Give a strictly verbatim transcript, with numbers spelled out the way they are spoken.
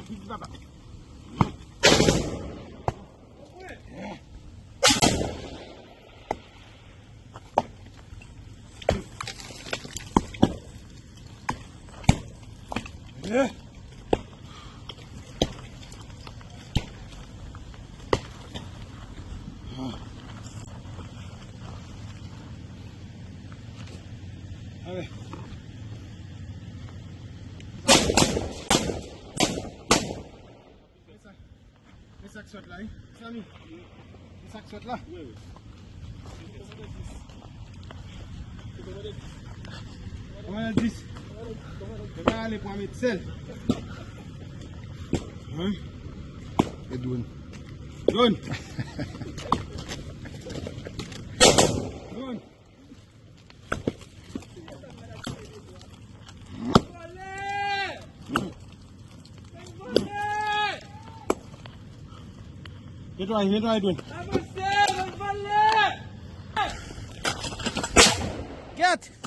Vit, vit, papa. Ale. Men sa, men sa k sot la, wi. Zanmi, men sa k sot la. Kòmandan dis. Yo pa ale pou al met sèl. Hein? E dwòn. Dwòn. Dwòn. Netwaye, netwaye dwòn. Gèt!